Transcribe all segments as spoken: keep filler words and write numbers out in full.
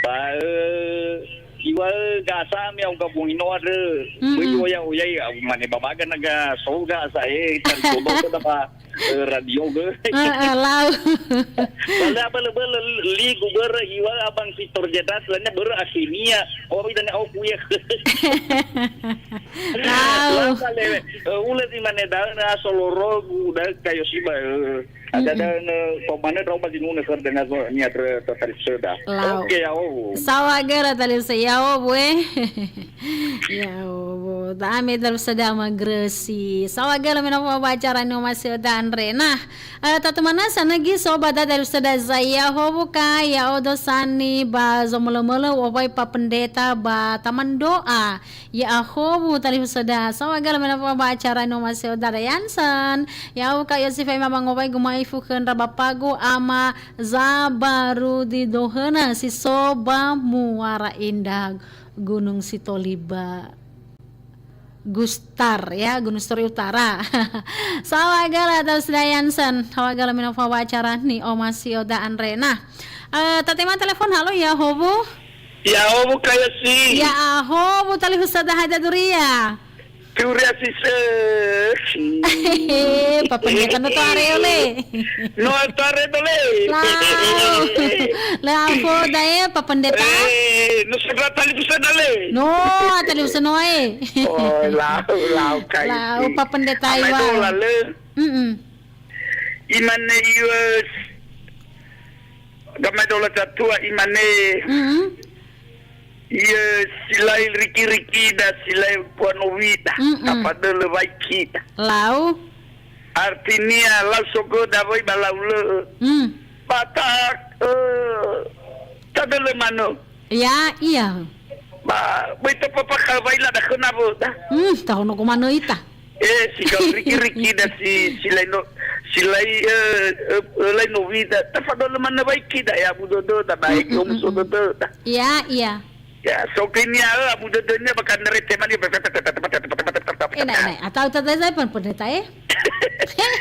Ba, eh, iŵa'ö gasa me au gabungi no andrö. Mm-mm. Böi oya-oyai, au mane babaga naga so gasa, eh, tari sobo da ba, eh, radio gö. Eh, eh, lau. Ba lö abölö-bölö ligu börö iŵa'ö Abang Victor Jedras, lainnya börö akhirnya. Oh, idane au kuya. Lau. Lau kale, eh, ulö zi mane da'ö na asolorogu, da'ö kayo siba, eh. Ada-ada, mm-mm, ne, pemane drau ba zinune khöra dengan so, niat re, totali söda. Lau. Oke, ya'o. Saŵa göra tali sö, ya'o, bue. Ya'o, bo. Da'e tali söda ama Gresi. Saŵa göra me na fao ba acara ni omasi öda andre. Nah, eh, tatumana sanagi so ba da tali söda zaya howu ka, ya'o dosani ba zomölö-mölö wowai pa pendeta ba taman doa. Ya'ahowu talifusöda, saŵa göra me na fao ba acara ni omasi öda da Yansen. Ya'ahowu ka Yosif, ai ma ba ngowai gumaifu khö ndra bapagu ama Zabarudi dohöna si so ba Muara Indah, Gunung Sitoli ba Gustar, ya, Gunung Sitoli Utara. Saŵa göra talifusöda Yansen, saŵa göra me na fao ba acara ni omasi öda andre. Nah, eh, tatema telepon, halo, ya'ahowu. Ya'ahowu ka Yosi. Ya'ahowu talifusöda hadia duria. Duria si sö. Pa pendeta no to'areo le. No to'areo le. Lau. Lö afoda e, pa pendeta. Eh, no sandra talifusöda le. No, talifusö no e. Oh, lau, lau ka Yosi. Lau, pa pendeta. Amai iŵa'ö. Dola le. Mm-mm. Imane iŵa'ö, gamai dola tatua imane, mm-mm, iŵa'ö silai riki-rikida, silai pua nowida, mm-mm, tafadölö waikida. Lau. Artinia lau sogöda wöi ba lau lö'ö. Mm. Ba ta, eh, tadölö manö. Ya'ia. Ba, böi topapa khö waila da khöna wöda. Hmm, tahonogo manö ita. Eh, si gau riki-riki da si, si lai no, si lai, eh, eh, eh, lai nowida. Tafadölö manö waikida, ya, abu dödöda, ba, mm, mm, omuso, mm, mm, dödöda. Ya'ia. Ya, so kenia, eh, abu dödönia ba kanerete mani. Eh, nae, nae. Atau tata saya pun pendeta, eh.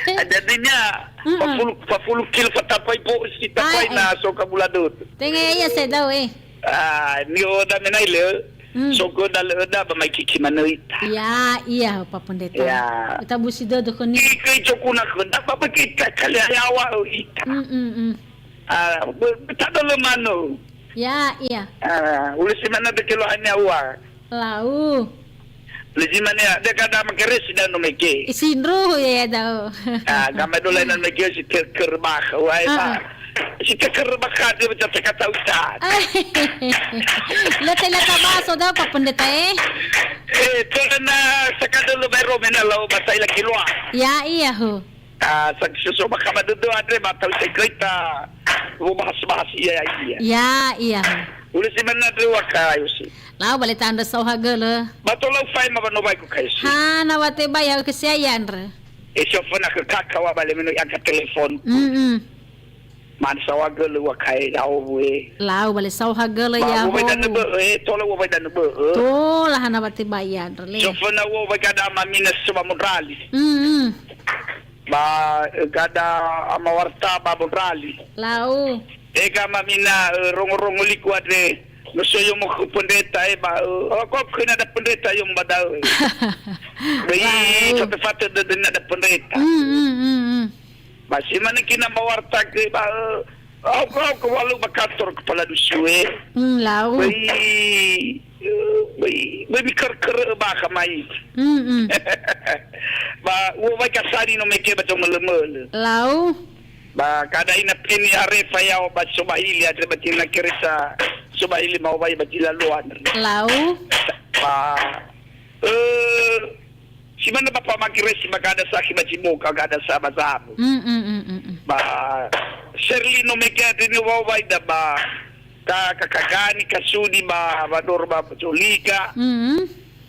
Jadinya, mm-mm, fafulu, fafulu kilo fatapai bo, si tapai. Ai, na, eh, so kabula dödö. Tenga ya, saya tahu, eh. Ah, ni'oda menai lö, mm, sogöda lö'öda ba mai kiki manö ita. Ya'ia, pa pendeta. Ya. Ita busi dödö khönia. Ikö icokuna khöda, ba böi kita kali yaŵa'ö ita. Mm, mm, mm. Ah, bö-, tadölö manö. Ya'ia. Ah, ulö si manö dökelo hania ua. Lau. Lö zi mane, de kada makeresi da no mege. Isindruhu ya, ya, da'ö. Ah, gamai dola na mege si te-, terbakha, wai, ah, ma. Si te-, terbakha, de baca cakap tahu tak. Lö tela tabaso da pa pendeta, eh. Eh, karena sakadölö baero mena lau basa ila kiloa. Ya'ia, ho. Ah, sa-, so, so, ba khaba dödö andre ba tau sai kereta. Wo bahas-bahas ia, ia. Ya'ia. Ulö si manö andre wa ka Yosi. Lau ba lö tandrö saohagölö. Ba tola ufaema ba no baegu ka Yosi. Hana wa tebai ha'ö kö sia ya'andrö. E so föna khö kaka wa ba lö me no iangkat telepon. Mm-mm. Man saohagölö wa ka e, ya'o wue. Lau ba lö saohagölö. Ba ya'o. Wo wai danö bö'ö, eh, tola wo wai danö bö'ö. Tola hana wa tebai ya'andrö le. So föna wo wai kada mamina so ba Mondrali. Mm-mm. Ba, eh, kada ama warta ba Mondrali. Lau. Ega mamina, eh, rongo-rongo liku andre. No so yomo khö pendeta, eh, ba, eh, oh, kok khöna da pendeta yomo ba da'ö, eh. Böi, lau, fate-fate dödöna da pendeta. Mm, mm, mm, mm. Ba si mane kina ba warta ke ba, eh, Au, au, au, walu ba kantor kepala dusun, eh. Hmm, lau. Böi, eh, böi, böi mikerker ba kamai. Hmm, hmm. Ba, uwa wai kasari no mege ba zomölö-mölö. Lau. Ba, kada ina peni arefa ya'o ba Sobahili, andre ba tina kereta Sobahili mau wai ba Jilaloan. Lau. Ba, eh, Si manö ba pamageresi ba kada sakhi ba Ciboka, kada sa ba Zabu. Mm, mm, mm, mm, mm. Ba Sherly no mege andre ni wawai da ba ka, ka, Kagani, Kasudi ba, ba Dor ba Jolika. Mm, mm.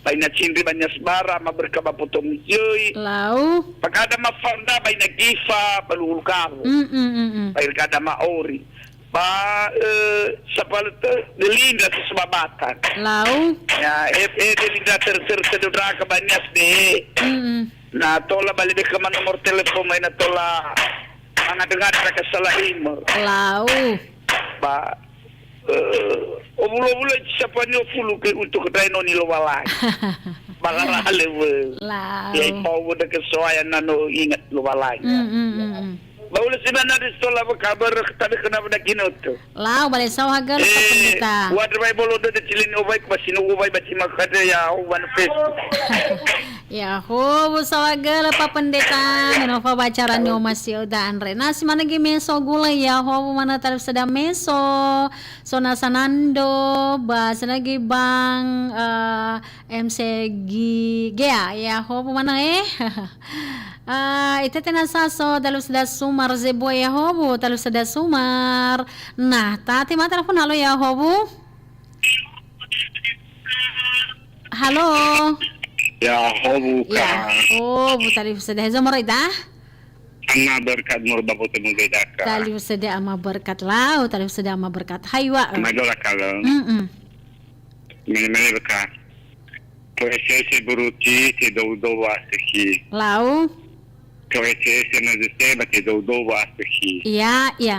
Ba ina Cindri ba Nias Bara, ma berka ba Poto Mujoi. Lau. Ba kada ma Farda ba ina Gifa ba Luhulu Kawo. Mm, mm, mm, mm. Ba kada ma Ori. Ba, eh, sapalö tö, Delindra si sebabatan. Lau. Ya, eh, eh, Delindra ter-, ter-, terdondraka ba Nias de. Mm-mm. Na tola ba lebe kema nomor telepon mai na tola mangandrö-ngandrö ka salah email. Lau. Ba, eh, Wulo-wulo ci sapani ofulu ke untuk dae no ni Lowalangi. Bagara halewe. Lau. Ya, ifau wuda ke soaya na no ingat Lowalangi. Mm, mm, mm, mm. Ba ulu sina na di stola ba kabar tadi kena benda kinoto. Lau, bale saohagölö, Pak Pendeta. Wa drbai bolo de cilin obai ke basino obai baci makade ya, oh, wan Facebook. Ya'ahowu saohagölö, Pak Pendeta. Menofa bacara nio masih uda andre. Na si manö gi meso gula, ya'ahowu manö talifusöda meso. Sona Sanando, ba sanagi bang, eh, M C G Gea, ya'ahowu manö, eh. Eh, itete nasa so talifusöda Sumar Zebua, ya'ahowu, talifusöda Sumar. Nah, tati ma telepon, halo, ya'ahowu. Halo. Ya'ahowu, Kak. Ya'ahowu, talifusöda. Hezo moroi ta? Ama Berkat mor ba bote mudedaka. Talifusöda Ama Berkat lau, talifusöda Ama Berkat. Hai wa. Ama dola kalö. Mm-mm. Mene-mene beka. To S S buruti, te dou-dou wa aseki. Lau. To S S na zeste ba te dou-dou wa aseki. Iya, iya.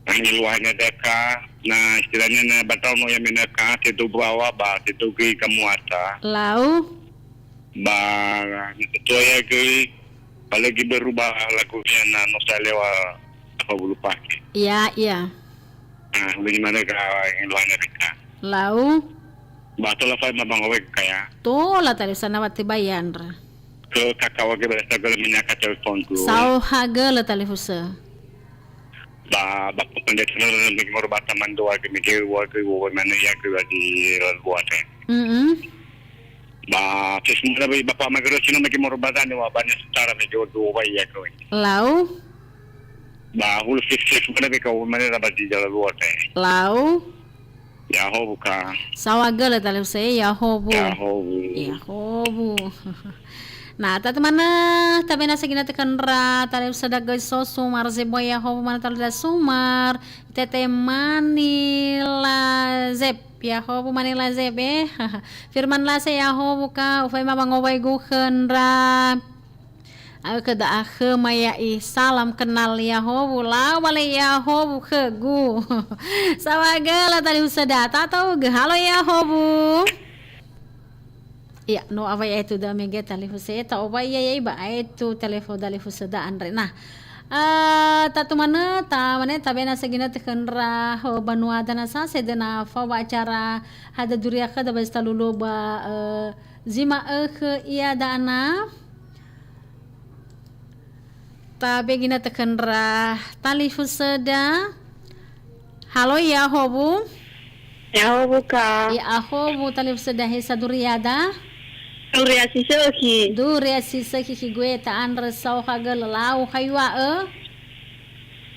Angi luahnya deka, na istilahnya na batau no ya menaka, te dou bawa ba, te dou gei kamuata. Lau. Ba, na ketua ya gei, ba lagi berubah lagunya na no salewa apa bulu pake. Iya, iya. Nah, lebih mana ka angi luahnya deka. Lau. Ba tola fai ma bangowe kaya. Tola tadi sana wati bayan. Ke kakawa ke berasa gala menaka teleponku. Saohagölö talifusö. Ba, ba pendeta na migi moro ba taman doa ke migi wa ke wa mana ya ke wa di lalu wa te. Mm-mm. Ba, terus mula bi Bapak Magero sino migi moro ba tani wa banyak setara migi wa dua wa ya ke. Lau. Ba, hulu fix fix mula bi kau mana dapat di jalan luar te. Lau. Ya'ahowu, Kak. Saohagölö talifusö, ya'ahowu. Ya'ahowu. Ya'ahowu. Na, tatu manö, tabe na segina tekönra, talifusöda göi so Sumar Zebua, ya'ahowu manö talifusöda Sumar. Tete Manila Zeb, ya'ahowu Manila Zeb, eh. Firman Lase, ya'ahowu, Kak. Ufaima wangowaigu khö ndra Akhö da'a khöma ya'i, salam kenal ya'ahowu, lau bale ya'ahowu khögu. Saohagölö talifusöda, ta'otaogö, halo ya'ahowu. Iya, no awai aetu da mege talifusö, ta'owai ya ya'i ba aetu telefon talifusöda andre. Nah, eh, tatu manö, ta manö, tabe na segina tekönra, ho, banua dana sa, sedena fao ba acara hada duriakhö da ba zi talu luo ba, eh, zi ma'ökhö ia da'ana. Tabe gina tekönra talifusöda. Halo, ya'ahowu. Ya'ahowu, Kak. Ya'ahowu talifusöda, he sa duriada? Duria si sökhi. Duria si sökhi khi gue ta'andrö saohagölö, lau, hai wa'ö.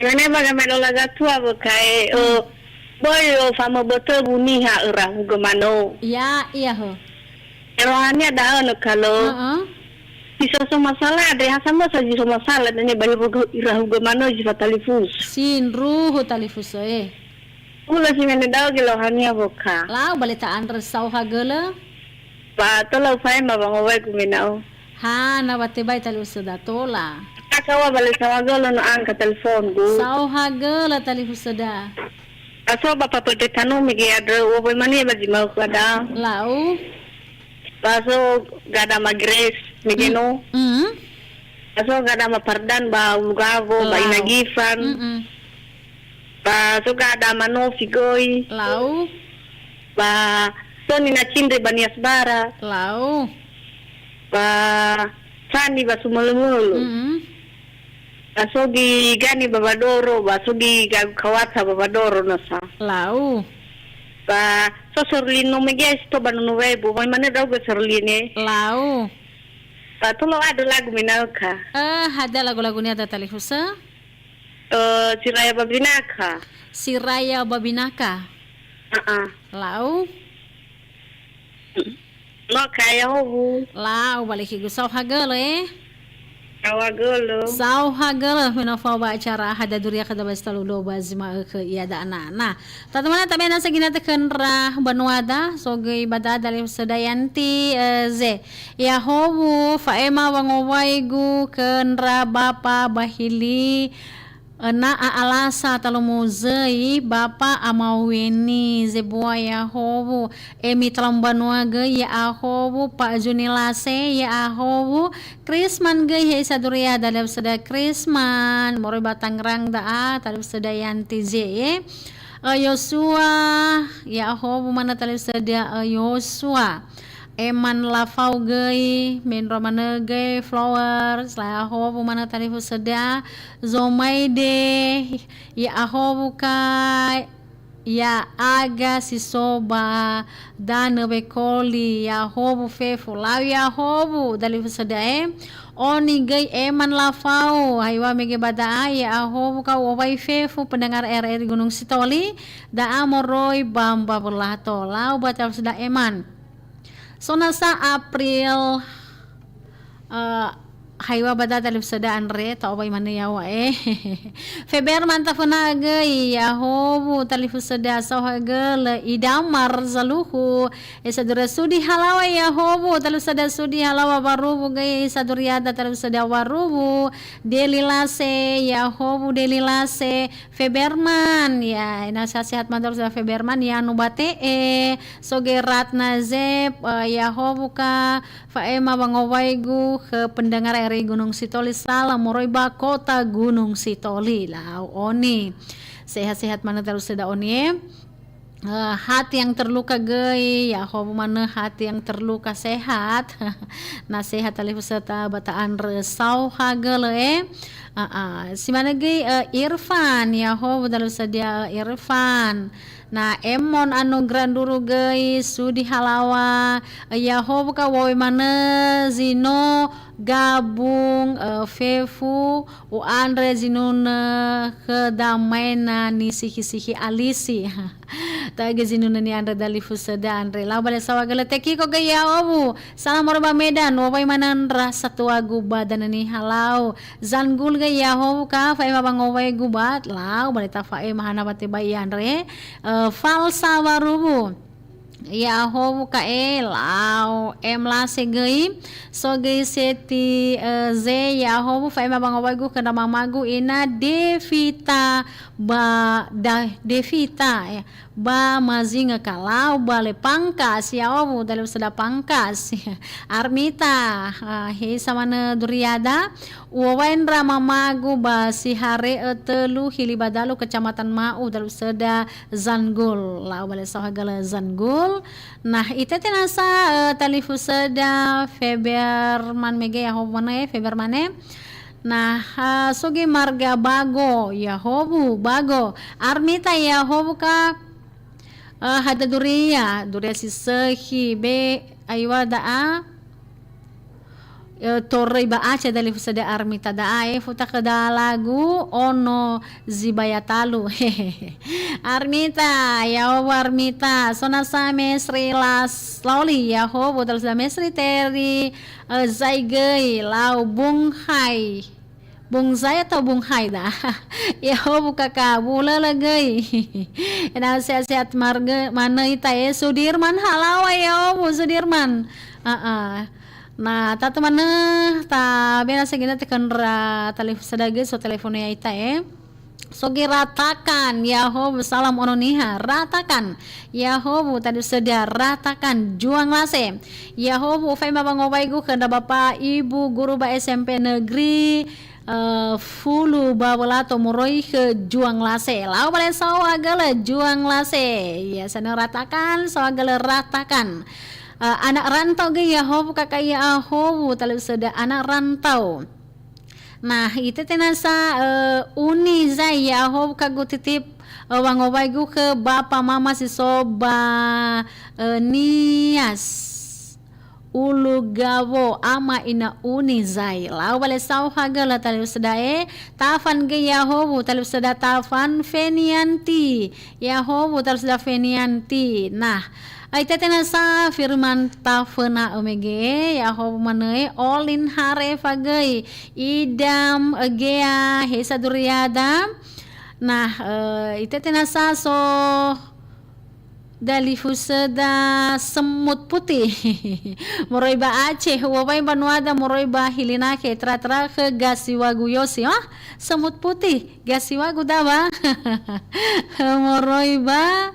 Mane ba gamai lola gatua wö kae, ö, böi, ö, famöbötöbu niha, ö, rahugö manö. Ya, iya, hö. Erohania da'ö nö kalö. Heeh. Si so so masalah, andre ha samösa zi so masalah, dania ba irahugö, irahugö manö zi fatalifusö. Sindruhu talifusö, eh. Ulo si mene da'ö gelohangia wö ka. Lau bale ta'andrö saohagölö. Ba tola ufaema wangowaigu mena'ö. Ha, na wa tebai talifusöda tola. Takawa bale saohagölö no angka telefongu. Saohagölö talifusöda. Aso Bapak Pendeta no mege andrö, uwa boe mane ba zi ma'ökhö ada. Lau. Ba so gada ma Grace mege no. Mm. Ba so gada ma Pardan ba Ulugawo, ba Ina Gifan. Mm-mm. Ba so gada ma Novi göi. Lau. Ba so nina Cindri ba Nias Bara. Lau. Ba Sani ba Sumölö-mölö. Mm-mm. Ba so gi Gani ba Badoro, ba so gi gagu kawata ba Badoro nasa. Lau. Ba so Serlino mege si to ba nono webu, mai mane da'ö göi Serline. Lau. Ba tola u'andrö lagu mena'ö ka. Eh, hada lagu-lagunia da talifusö? Eh, Siraya Babinaka. Siraya Babinaka. Heeh. Lau. No kaya howu. Lau bale khigu saohagölö, eh. Saohagölö. Saohagölö, menofa ba acara hada duriakhö da ba zi talu luo ba zi ma'ökhö ia da'ana. Nah, tatemana tabe na segina tekönra banuada, so göi ba da'ö dalifusöda Yanti, eh, Ze. Ya'ahowu, fa'ema wangowaigu khö ndra Bapa Bahili, Ena a'alasa talomuzöi, Bapa Amaweni Zebua Yahowu, Emi Talambanua göi Yahowu, Pa Junilase Yahowu, Krisman göi he isa duria, dalifusöda Krisman, moroi ba Tangerang da'a, talifusöda Yanti Zee, eh, Yosua, Yahowu manö talifusöda, eh, Yosua. Eman Lafau göi, mendrua manö göi, Flowers, Yahowu manö talifusöda, Zomaide, Yahowu ka, ya'aga si so ba danö wekoli, Yahowu fefu, lau Yahowu, dalifusöda e, Oni göi Eman Lafau, haiwa mege ba da'a, Yahowu ka u'owai fefu pendengar R R I Gunungsitoli, da'a moroi ba Mbawelato, lau ba talifusöda Eman. So nasa April, eh, haiwa ba da'a talifusöda andre, ta'owai manö yaŵa, eh. Feberman taföna göi, Yahowu talifusöda saohagölö, Idamar Zaluhu, isa duria Sudi Halawa Yahowu, talifusöda Sudi Halawa Waruwu göi, isa duriada talifusöda Waruwu, Delilase, Yahowu Delilase, Feberman, ya, ena sehat-sehat manö talifusöda Feberman, ya, Nubate'e, Soge Ratna Zep, eh, Yahowu ka, fa'ema wangowaigu khö pendengar R R I Gunungsitoli, salam moroi ba kota Gunungsitoli, lau Oni. Sehat-sehat manö talifusöda Oni, eh. Eh, hati yang terluka göi, Yahowu manö hati yang terluka sehat. Na sehat talifusöda ba ta'andrö saohagölö, eh. Ah, ah. Si manö göi, eh, Irfan, Yahowu dalifusöda, eh, Irfan. Na Emon Anugerah Nduru göi, Sudi Halawa, eh, Yahowu ka u'owai manö zi no gabung, eh, fefu, u'andrö zinunö khö damaena nisihi-sihi alisi. Ta'ögö zinunö ni'andrö dalifusöda andre. Lau ba le saohagölö Tekiko göi Yahowu. Salam moroi ba Medan, u'owai manö ndra satuagu ba danö niha lau. Zanggul göi Yahowu ka, fa'ema wangowaigu ba, lau ba le tafa'ema hana ba tebai andre. Eh, Falsa Waruwu. Yahowu ka e, lau, Emlase göi, so göi Seti, eh, Ze, Yahowu, fa'ema wangowaigu khö ndra mamagu ina Devita ba, da, Devita, ya, ba Mazingö ka, lau ba le Pangkas, Yahowu, dalifusöda Pangkas. Armita, ah, he isa manö duriada, u'owai ndra mamagu ba Sihare'ö Tölu, Hili ba Dalu, Kecamatan Ma'u, dalifusöda Zanggul, lau ba le saohagölö Zanggul. Nah, itete nasa, eh, talifusöda Feberman mege Yahowu manö, eh, Feberman, eh. Nah, eh, so göi marga Bago, Yahowu, Bago. Armita Yahowu ka, eh, hadia duria, duria si sökhi, be, aiŵa da'a. Eh, toröi ba Aceh dalifusöda Armita da'a, eh, futa khöda lagu ono zi baya talu. Armita, Yahowu Armita, so nasa Mesri Las Loli, Yahowu talifusöda Mesri Teri, eh, Zai göi, lau Bung Hai. Bung Zai atau Bung Hai da? Yahowu ka ka, bulölö göi. Ena sehat-sehat margö, manö ita, eh, Sudirman, halaŵa Yahowu Sudirman. Ah, ah. Nah, tatu manö, ta bena segena tekönra talifusöda göi, so telefon ya'ita, eh. So göi Ratakan, Yahowu, salam ono niha, Ratakan, Yahowu, talifusöda Ratakan, Juang Lase, Yahowu, fa'ema wangowaigu khö ndra Bapa Ibu guru ba S M P negeri, eh, fulu ba Welato moroi khö Juang Lase. Lau ba le saohagölö Juang Lase. Ya, sanö Ratakan, saohagölö Ratakan. Eh, anak rantau göi Yahowu ka ka Yahowu, talifusöda anak rantau. Nah, itete nasa, eh, Uni Zai Yahowu ka gutitip, eh, wangowaigu khö bapa mama si so ba, eh, Nias. Ulu Gawo, ama ina Uni Zai. Lau ba le saohagölö talifusöda e, Tafan göi Yahowu, talifusöda Tafan Fenianti. Yahowu, talifusöda Fenianti. Nah, ai tete nasa Firman taföna'ö mege, Yahowu manö e, Olin Harefa göi, Idam, Egea, he isa duriada. Nah, eh, itete nasa so Dalifusöda Semut Putih. Moroi ba Aceh, uŵa'ö mbanuada moroi ba Hilinakhe, tra-tra khö Gasiwagu Yosi, oh? Semut Putih, Gasiwagu dawa. Moroi ba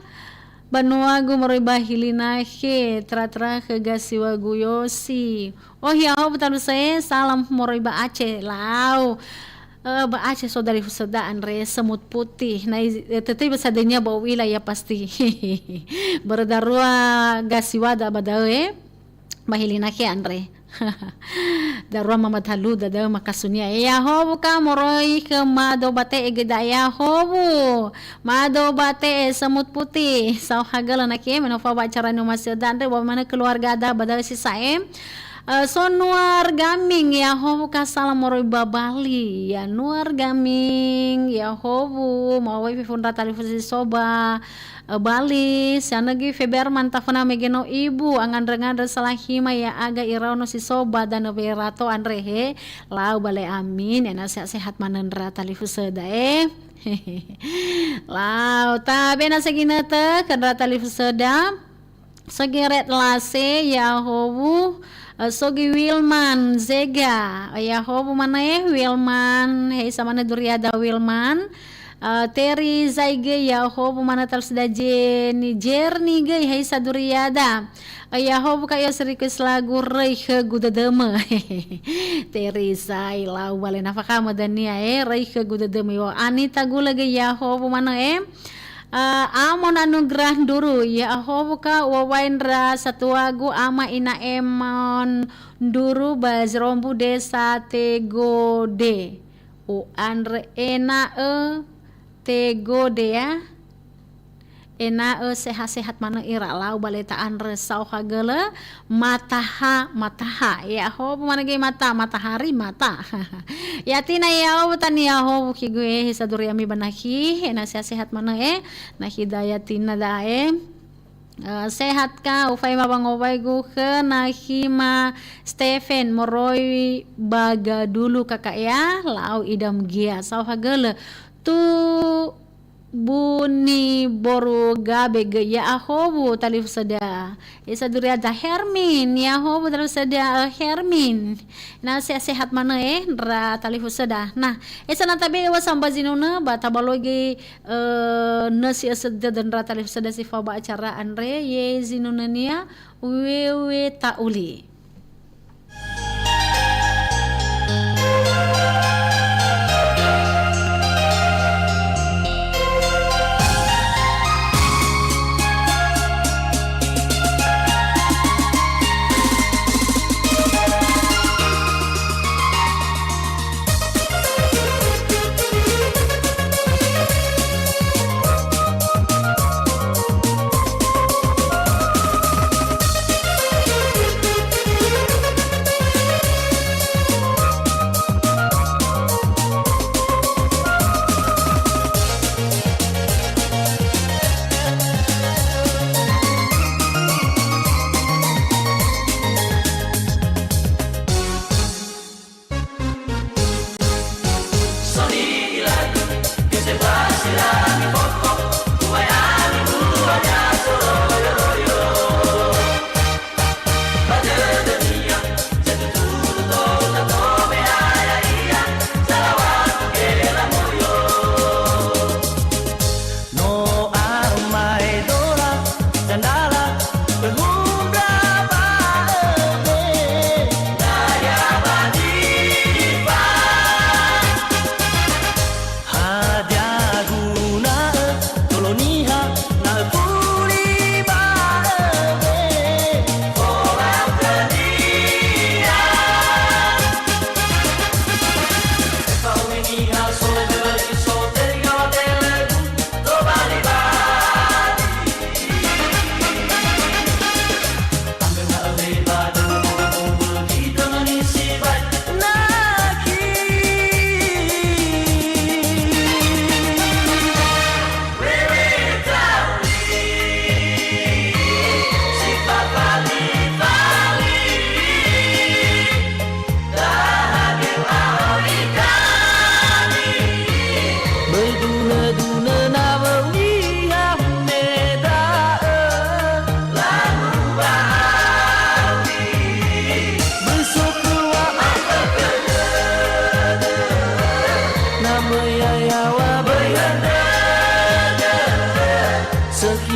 banuagu moroi ba Hilinakhe, tra-tra khö Gasiwagu Yosi. Oh, ya, ho, betul saya, salam moroi ba Aceh, lau. Eh, ba Aceh so dalifusöda andre Semut Putih. Na i-, eh, tetei ba sadenia ba u'ila ya pasti. Börö darua Gasiwagu ba da'ö, eh. Ba Hilinakhe andre. Darua mama talu da'ö makasunia. Ya ho buka moroi khö mado bate'e göi da'a ya ho bu. Mado bate'e Semut Putih. Saohagölö nake, me no fao ba acara ni'omasi'öda andre, ba manö keluargada ba da'ö si sa'ae. Eh, so Nuar Gaming, ya ho bu ka salam moroi ba Bali. Ya Nuar Gaming, ya ho bu, mawai fefu ndra talifusöda si so ba, eh, Bali, sanögi Feberman taföna mege no ibu, angandrö-ngandrö salahima ya aga iraono si so ba danö Werato andre he, lau bale amin, ya na sehat-sehat manö ndra talifusöda, eh. Lau, tabe na se ginötö, khö ndra talifusöda. Sogi Red Lase, ya ho bu, eh, sogi Wilman Zega, ya ho bu manö, eh, Wilman, heisa manö duriada Wilman, eh, Teri Zaige, ya ho bu manö talifusöda Jeni Jerni göi, heisa duriada, eh, ya ho bu ka yo si request lagu Röi Khögu Dödömö. Teri Zai, lau bale na fakhama dania, eh, Röi Khögu Dödömö, yo Anita Gulö göi, ya ho bu manö, eh. Eh, Amon Anugerah Nduru, ya ho bu ka uŵa'ö ndra satuagu ama ina Emon Nduru ba Zerombu Desa Tegode. U'andrö ena'ö Tegode ya. Ena'ö sehat-sehat manö ira lau bale ta'andrö saohagölö. Mataha, mataha. Ya ho bu manö göi mata, matahari, mata. Yatina ya ho bu tania ho bu ki gue, eh, saduri ami ba nakhi, eh, na sehat-sehat manö, eh. Nakhi da yatina da'e. Eh, sehat ka, ufaima ba ngowaigu khö nakhima Stephen moroi ba Gadulu K K ya, lau idam gia. Saohagölö. Tu Buni Boru Gabe göi ya ho bu talifusöda. Esa duriada Hermin, ya ho bu talifusöda, eh, Hermin. Na sehat-sehat manö, eh, ndra talifusöda. Nah, esa na tabe wa samba zinunö, ba tabaloi göi, eh, nösi ösö dödö ndra talifusöda si fao ba acara andre, ye zinunönia, Wewe Ta'uli.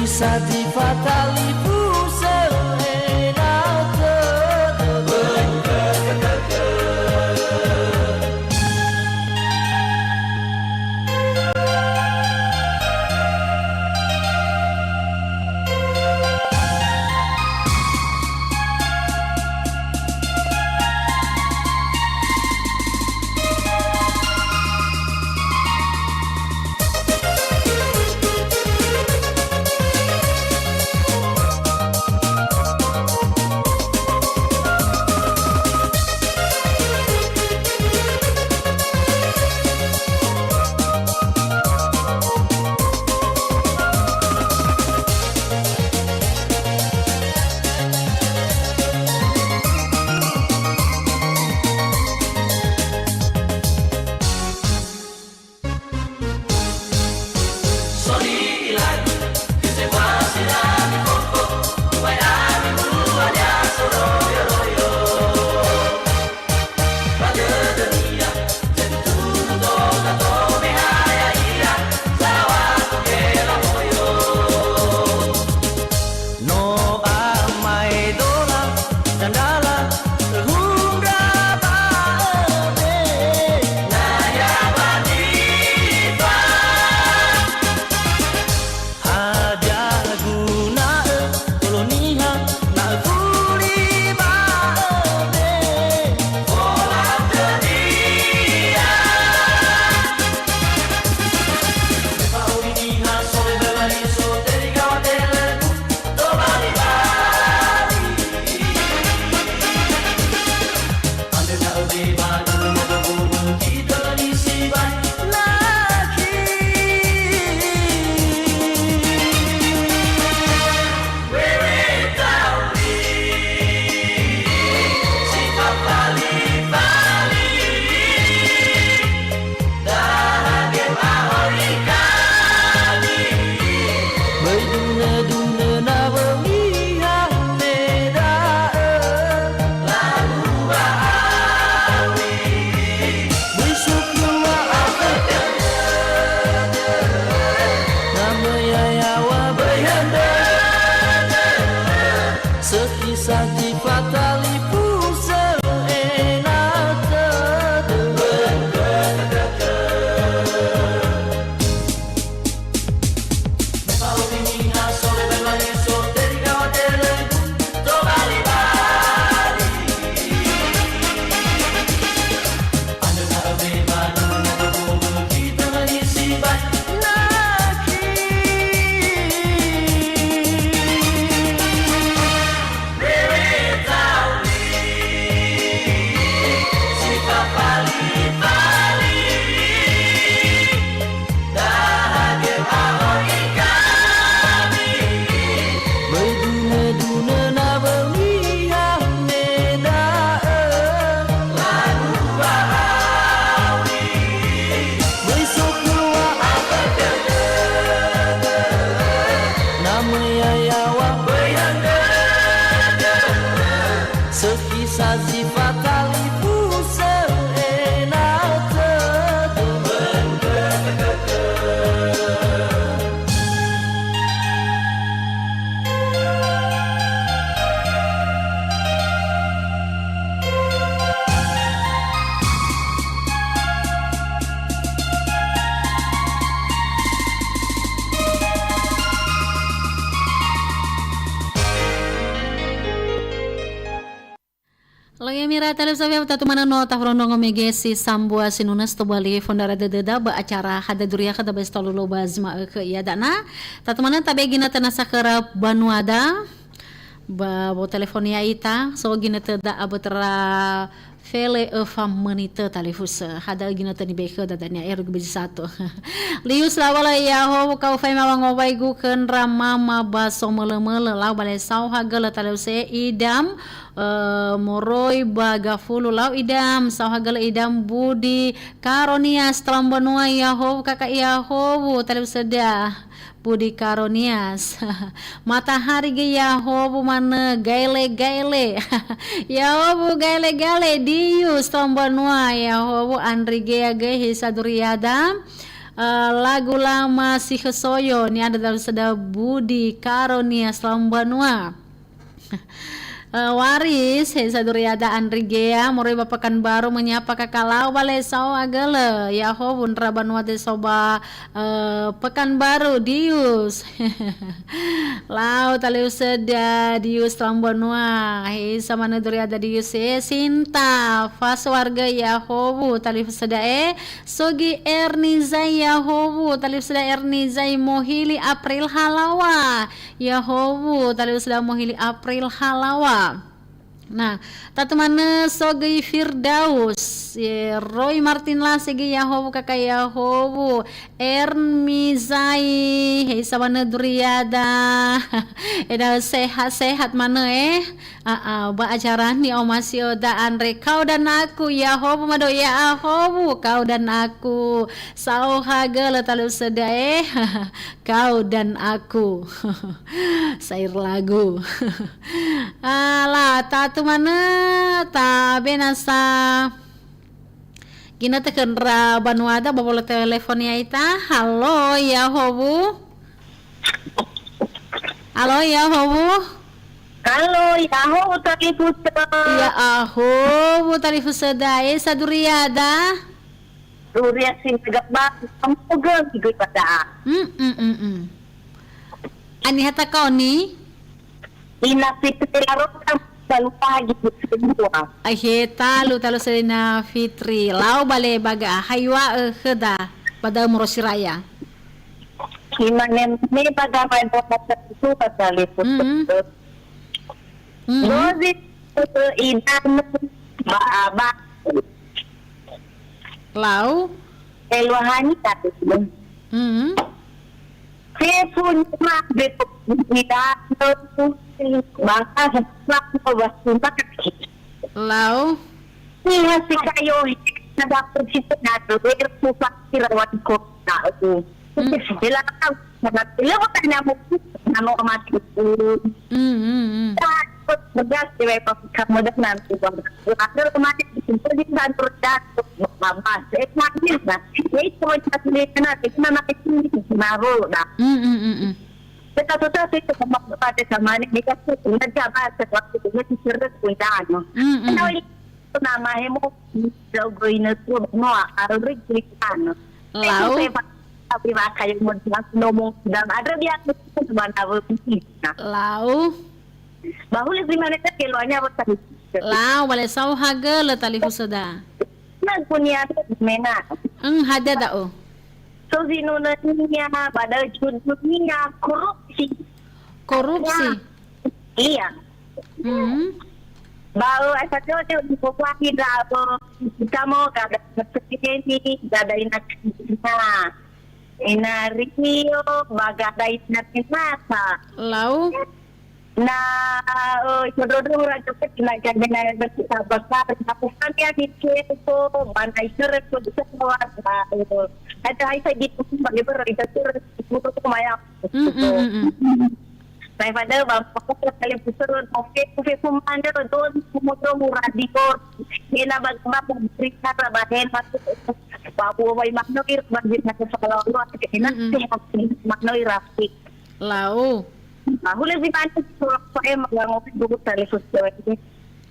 Sati fatalifusö ena'ö tödö. No amaedola dandala, hundra ba öde. Na yaŵa nifa. Hadia guna'ö tolo niha, na öfuli ba öde. Fola tönia. Fa'auri niha sole ba wali so terigawa tele. Tobali-bali. Andrö da'ö beba, andrö da'ö beba, kita ni sibai. Laki. Wewe tauri. Si fafali-fali. Böi dunö-dunö nawömi hande da'ö. Böi sukua afökö. Na möi yaŵa böi höndödö. Sökhi sati fatalifusö ena'ö tödö. Böi dunö-dunö nawömi hande da'ö. Böi sukua afökö. Na möi yaŵa böi höndödö. Sökhi sati fatalifusö ena'ö tödö. Lagi mira talifusö, tatu manö no taforondrongo mege si sambua si nunes tobali fondara dödöda ba acara Hada Duria khöda ba si tolu lö ba zi ma'ökhö ia da'ö. Tatu manö tabe ginötö nasa khöra banuada. Ba wo telefon ya'ita, so ginötö da'a bötöra fele öfa menitö talifusö. Hada ginötö nibekhö dada ni'a eru gubezi satu. Lius lawala Yahowu kau faima wangowaigu khö ndra mama ba somölö-mölö lau bale saohagölö talifusö idam, eh, moroi ba gafulu lau idam, saohagölö idam Budi Karonias, talam banua Yahowu, kaka Yahowu, talifusöda. Budi Karonias. Matahari gö Yahowu manö gaele-gaele. Yahowu gaele-gaele, Dius, talam banua, Yahowu Andri Gea gö hisa duriada. Eh, lagu Lama Si Hesoyo, ni'andrö dari Seda Budi Karonia Selam Banua. Eh, Waris, he saduriada Andri Gea, moroi ba Pekanbaru menyapa kakalau ba Lesao Agele. Yahowu ndra banua desoba, eh, Pekanbaru, Dius. Lau talifusöda Dius Selam Banua. He samanö duriada Dius, eh, Sinta, Fas warga Yahowu talifusöda, eh. Sogi Erni Zai Yahowu, talifusöda Erni Zai Mohili April halawa. Yahowu, talifusöda Mohili April halawa. Nah, tatu manö Sogi Firdaus, ye, Roy Martin Lasegi Yahowu, kaka Yahowu, Ermi Zai, he samanö duriada. Ena'ö sehat-sehat manö, eh. A'a, ba acara ni'omasi öda andre, kau dan aku, Yahowu mado Yahowu, kau dan aku. Saohagölö talifusöda, eh. Kau dan aku. Sair lagu. Ah, la, tatu manö, tabe nasa. Ginötö khö ndra banuada ba wolo telefon ya'ita. Halo, Yahowu. Halo, Yahowu. Halo, Yahowu talifusö. Yahowu talifusöda, eh, saduriada. Duriada si mega ba, kamu gö, gö pada. Mm, mm, mm, mm. Aniha takaoni? Ina Fitri Larota, balu pagi semua. Ahe, talu, talu selina Fitri. Lau bale baga, haiwa, eh, khöda, pada Murosiraya. Imane me baga mai dua pasal itu pasal itu. Mm-mm. Mm-mm. Dozi itu idan ba, ba. Lau? Eluahani tadi. Mm-mm. Fefu ma beto idan ba, ba, ba. Lau? Niha si kayo he, na dapur si na doer ku fakir wan kota ku. Hmm. Hela ka, na lewat na mo, na mo mati. Hmm, hmm, hmm. Begas de pa kamu dah nanti bang. Ada mati di sini di kantor dah. Mama, saya mati na. Ini cuma satu di sana, di mana ke sini di Sinaru dah. Hmm, hmm, hmm, hmm. Kita tuh tuh sih cuma pada sama ini, ini kan sudah jabat, waktu ini diserah punya anu. Hmm, hmm. Kenal Nama hemo, jauh goine tu, no, aruri klik anu. Lau? Itu saya pakai, pakai mo, no mo, dan ada dia tu, mana, nah. Lau? Bahuli di mana, keluarnya apa tadi? Lau, bale saohagölö talifusöda. Na kunia tu, mena. Eng, hadia da'ö. So, zinunönia, pada judulnya korupsi. Korupsi? Iya. Hmm. Ba, eh, aefa teo teo di Bobuahi ndra'o, kita mo gada ina Seni, gada ina Kristina, ina Rio, ba gada ina Renata. Lau? Na, eh, sododong raja ke ina gada ina Renata bakar, aku kan ya di Ceko, mana itu repot semua, eh, ada hai saya di Tumpang, dia berada di Ceko, itu tuh lumayan. Mm, mm, mm, mm. Daripada ba, pokok kali puser, oke, oke, kumandel, don, kumodro, muradi, kor. Ena ba, ba, berita, ba, hena, ba, bu, ba, imano, ir, ba, jina, ke, salah, lu, ake, ena, Mm-mm. Sehat, imano, ir, rapi. Lau. Ba, hule, si, mani, so, so, em, yang, oke, bu, tali, so, so, ini.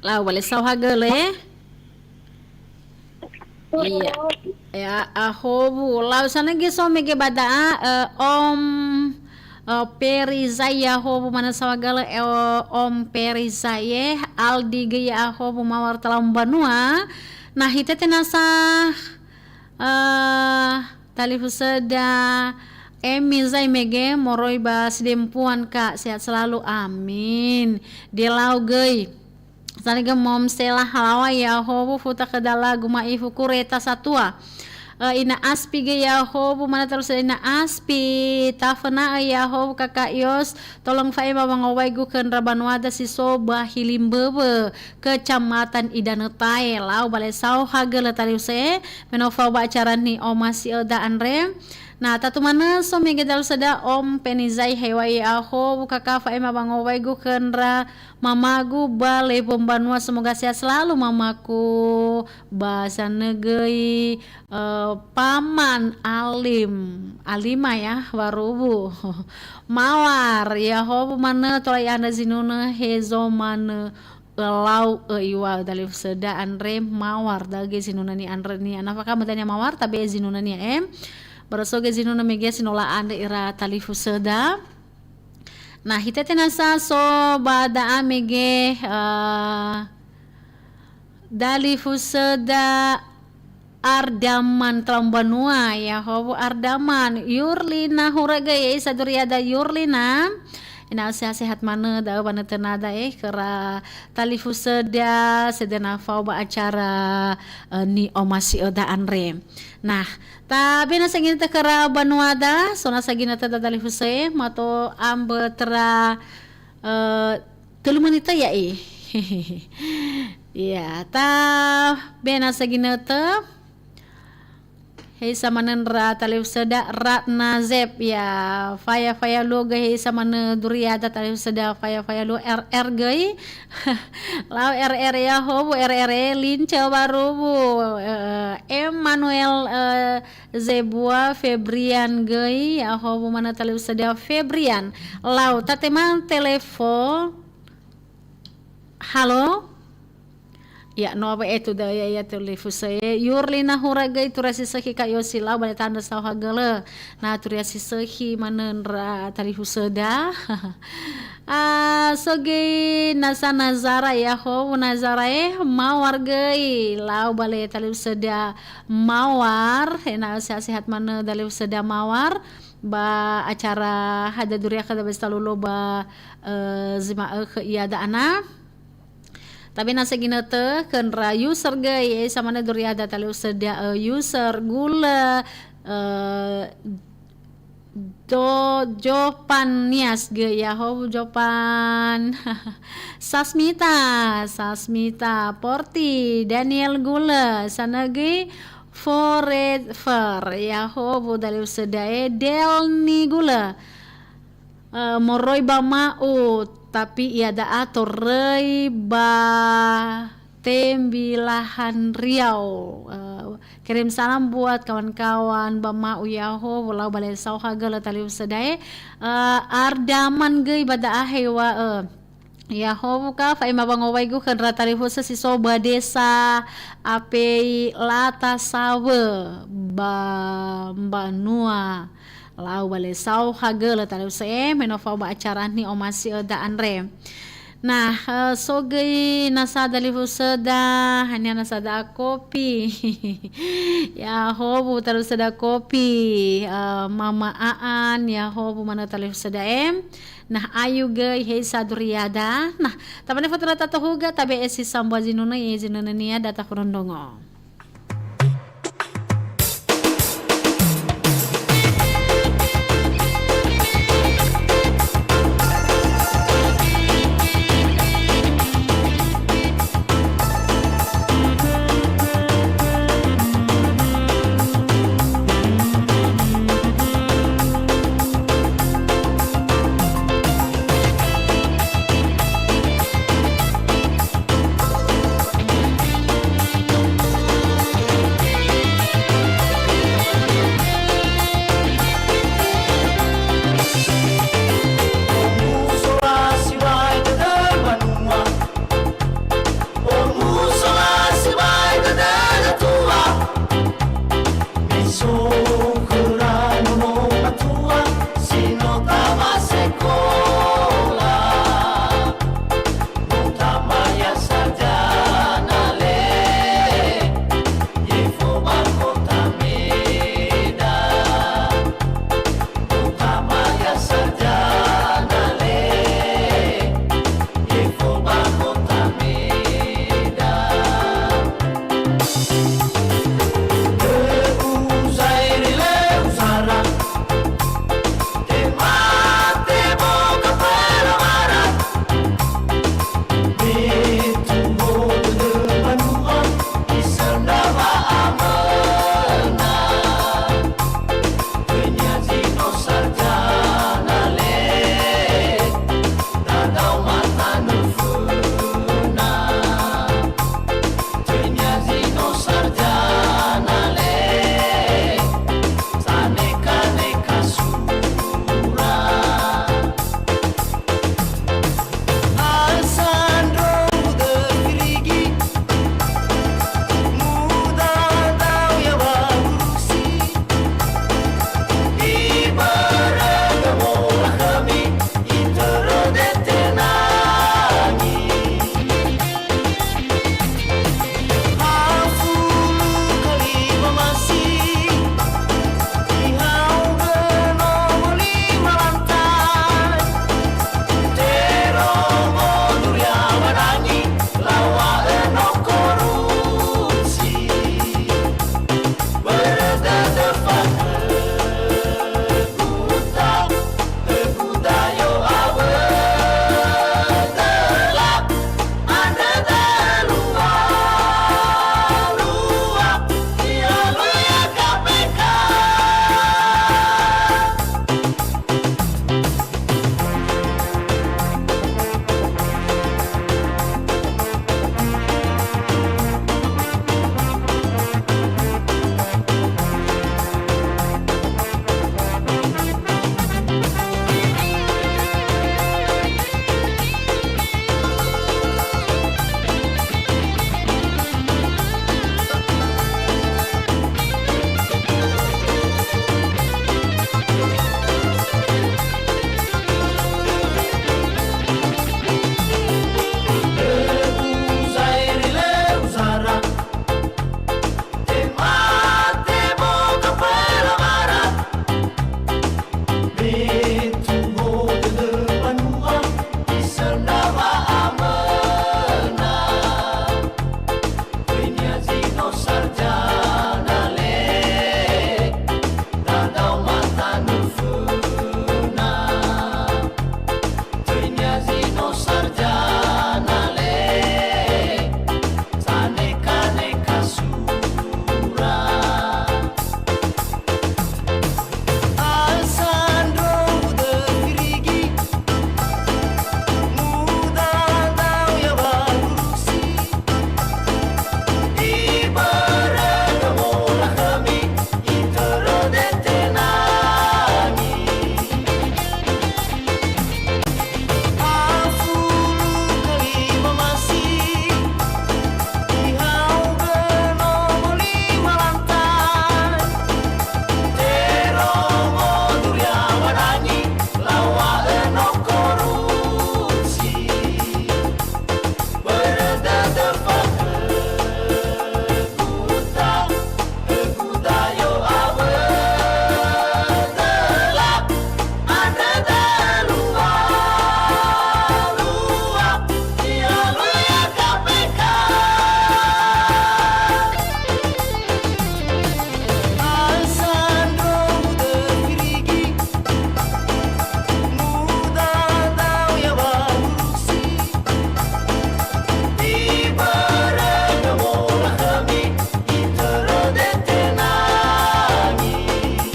Lau, bale saohagölö, eh? Iya. Ya, Yahowu. Lau sana ge so mege ba da'a, eh, Om, eh, Perizai Yahowu mana saohagölö, eh, Om Perizai, eh, Aldi ge Yahowu mawar talau mbanua. Nah, hite tenasa, eh, talifusöda Emi Zai mege moroi ba sidempuan, Kak. Sehat selalu. Amin. Delau göi. Sanege Mom Sela halawa Yahowu futa khöda lagu ma'ifu kureta satua. Eh, Ina Aspi ge Yahowu mana terus Ina Aspi. Taföna'ö Yahowu Kaka Yos, tolong fa'ema wangowaigu khö ndra banuada si so ba Hili Mböwö, Kecamatan Idanö Tae. Lau bale saohagölö talifusö, me no fao ba acara ni'omasi öda andre. Nah, tatu manö so mege dalu seda Om Penizai hewa'i aho, bukaka fa'ema wangowaigu khö ndra mamagu ba lewo mbanua, semoga sehat selalu mamaku, ba sanögöi, eh, paman Alim, Alima ya, Waruwu. Mawar, ya ho manö tola i'andrö zinunö hezo manö. Ölau ö iŵa'ö dalifusöda andre mawar da'ö göi zinunönia andre nia. Na fakha mödönia mawar, tabe'e zinunönia, em. Börö so göi zinunö mege si no la'andrö ira talifusöda. Nah, hitete nasa so ba da'a mege, eh, dalifusöda Ardaman Talau Mbanua, ya ho wu Ardaman. Yurlina, hura göi, ya isa duriada Yurlina. Ena'ö sehat-sehat manö da'ö wanötönada, eh, khöra talifusöda sedena fao ba acara, eh, ni'omasi'öda andre. Nah, tabe nasa ginötö khöra banuada, so nasa ginötöda dalifusö, eh, mato ambö töra, eh, tölu menitö ya'i. Ya, tabe nasa ginötö. Heisa manö ndra talifusöda Ratna Zep, ya, faya-faya luo göi heisa manö duriada talifusöda faya-faya luo R R göi. Lau R R ya ho wu R R e Lince Waruwu, eh, Emmanuel, eh, Zebua Febrian göi, ya ho wu manö talifusöda Febrian. Lau tatema telefon. Halo? Ya, no awa etu da ya, ya, talifusö e. Yurlina hura göi turia si sökhi Kak Yosi lau ba le tandrö saohagölö. Na turia si sökhi manö ndra talifusöda. Ah, so göi nasa Nazara ya ho, Nazara e, mawar göi lau ba le talifusöda mawar. Ena'ö sehat-sehat manö dalifusöda mawar. Ba acara hadia duria khöda besta lolo ba, eh, zi ma'ökhö iada ana. Tabe nasa ginötö khö ndra user göi, eh, sa manö duriada talifusöda, eh, user Gulö, eh, Do-, Jopan Nias göi, ya ho Jopan. Sasmita, Sasmita, Porti, Daniel Gulö, sanögöi Forever, ya ho wu dalifusöda e Delni Gulö. Eh, moroi ba Ma'u, tapi ia da'a toröi ba Tembilahan Riau. Eh, kirim salam buat kawan-kawan ba Ma'u ya ho, wu lau ba le saohagölö talifusöda e. Eh, Ardaman göi ba da'a heŵa'ö. Ya ho wu ka, fa'ema wangowaigu khö ndra talifusö si so ba desa Apei Lata Sawö ba mbanua. Lau ba le saohagölö talifusö e, me no fao ba acara ni'omasi'öda andre. Nah, eh, so göi nasa dalifusöda, hania nasa da'a kopi. Ya ho wu talifusöda kopi, eh, Mama Aan, ya ho wu manö talifusöda e. Nah, ayu göi heisa duriada. Nah, tabe nasa fatura tatohuga, tabe'e si sambua zinunö, ye zinunönia data furundrongo.